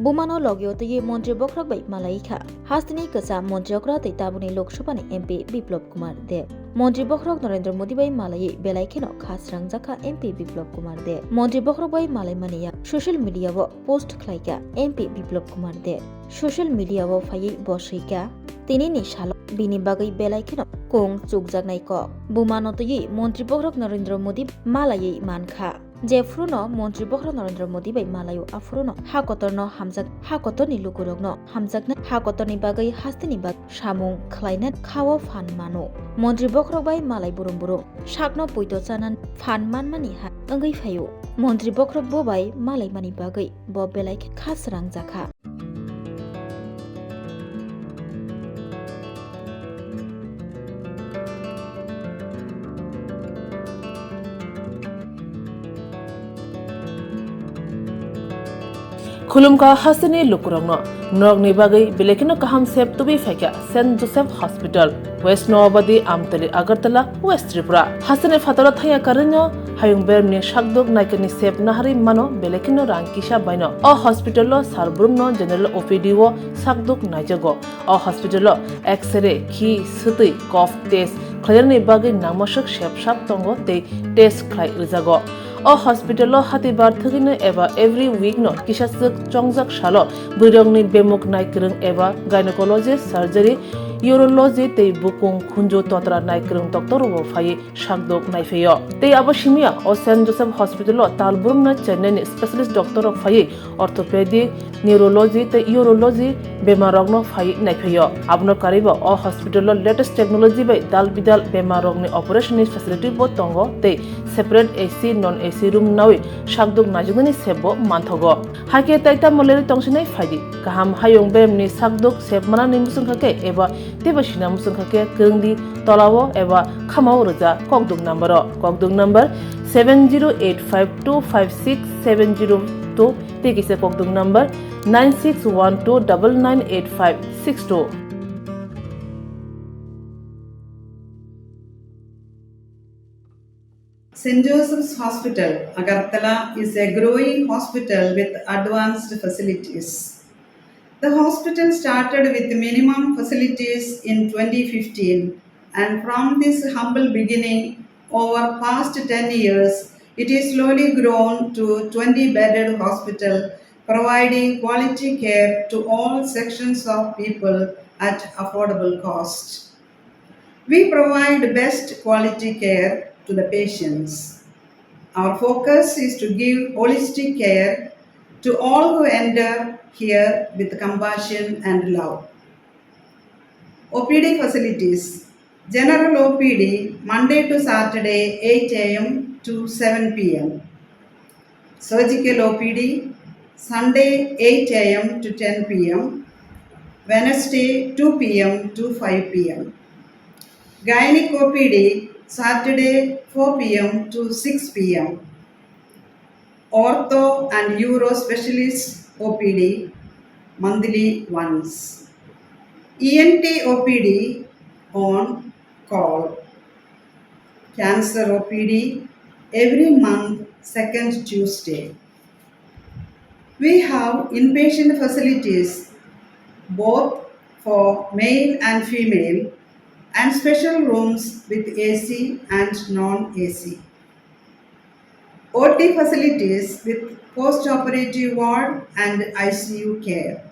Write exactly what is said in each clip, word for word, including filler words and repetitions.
Bumano logio twiwi montri bokhorok bai malai kha hasteni kwcham montri okra tei tabukni Lok Sabhani M P Biplab Kumar Deb. Montri bokhorok Narendra Modi bai malaiwi belai kheno kha srangjak kha M P Biplab Kumar Deb. Montri bokhorok bai malaimani yak social media o post khlai kha M P Biplab Kumar Deb. Social media o phaiwi bo swi kha, tinini salo bini bagwi belai kheno kung chukjaknai kok. Bumano twiwi montri bokhorok Narendra Modi malaiwi man kha. Jephuruno montri bokhorok Narendra Modi bai malaio, aphuruno ha kotorno hamjak, ha kotorni lukurokno hamjakna, ha kotorni bagwi hasteni bagwi samung khlaina khao phan mano. Montri bokhorok bai malai burum burum sakno poito chana phan manmani ha wngwi phaio. Montri bokhorok bo bai malaimani bagwi bo belai khe kha srangjak kha. Khulumkha hasteni lukurokno, norokni bagwi belai kheno kaham sep tubui phaikha Saint Joseph Hospital, West Noabadi, Amtali, Agartala, West Tripura. Hasteni phataro thangya karwino hayung beremni sakduk naikani sep naharwi mano belai kheno rang kisa baino. O hospital o sar brumno general O P D o sakduk naijago. O hospital o X-ray, khi, swtwi, cough test khlainani bagwi nangmaswk sep sak tongo tei test khlai rwjago. O hospital o hatibar thwgwino eba every week no kisa swk chongjak salo bwrwirokni bemuk naikwrwng eba gynecology, surgery, urology tei bukung khunju totra naikwrwng doctor rokbo phaiwi sakdok naiphaio. Tei abo simiya o Saint Joseph Hospital o tal brumno Chennai ni specialist doctor rok phaiwi orthopedic, neurology tei urology bemar rokno phaiwi naiphaio. Abono karwibo o hospital o latest technology bai dal bidal bemar rokni operation ni facility bo tongo tei separate A C, non A C room nawi sakdok naijaknani sep bo manthogo. Hakhe tai tamo lerwi tongsinai phaidi. Kaham hayung beremni sakdok sep manani muchungkha khe eba teibo sina muchungkha khe kwrwngdi tolao eba khamao rwja kokduk number o. Kokduk number seven zero eight five two five six seven zero two tei kisa kokduk number nine six one two double nine eight five six two. Saint Joseph's Hospital, Agartala is a growing hospital with advanced facilities. The hospital started with minimum facilities in twenty fifteen, and from this humble beginning, over past ten years, it is slowly grown to twenty bedded hospital, providing quality care to all sections of people at affordable cost. We provide best quality care to the patients. Our focus is to give holistic care to all who enter here with compassion and love. O P D facilities. General O P D, Monday to Saturday, eight A M to seven P M. Surgical O P D, Sunday, eight A M to ten P M, Wednesday, two P M to five P M. Gynec O P D, Saturday, four P M to six P M. Ortho and Uro Specialist O P D, monthly once. E N T O P D on call. Cancer O P D every month, second Tuesday. We have inpatient facilities both for male and female and special rooms with A C and non-A C. O T facilities with post-operative ward and I C U care.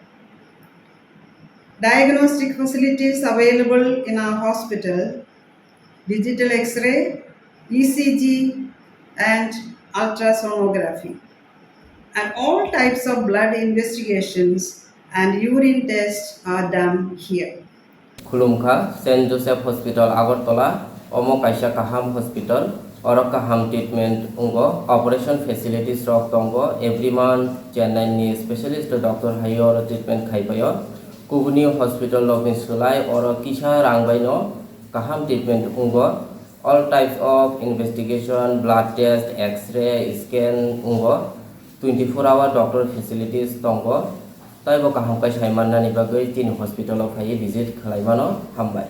Diagnostic facilities available in our hospital, digital X-ray, E C G, and ultrasonography. And all types of blood investigations and urine tests are done here. Khulumkha, Saint Joseph Hospital, Agartala, omo kaisa kaham hospital, oro kaham treatment wngo, operation facilities rok tongo, every month Chennai ni specialist doctor hai oro treatment khai paio. Kubuni hospital rokni swlai oro kisa rang bai no kaham treatment wngo. All types of investigation, blood test, X-ray, scan wngo. Twenty four hour doctor facilities tongo. Taibo kaham khe sai mannani bagwi chini hospital o phaiwi visit khlai mano. Hambai.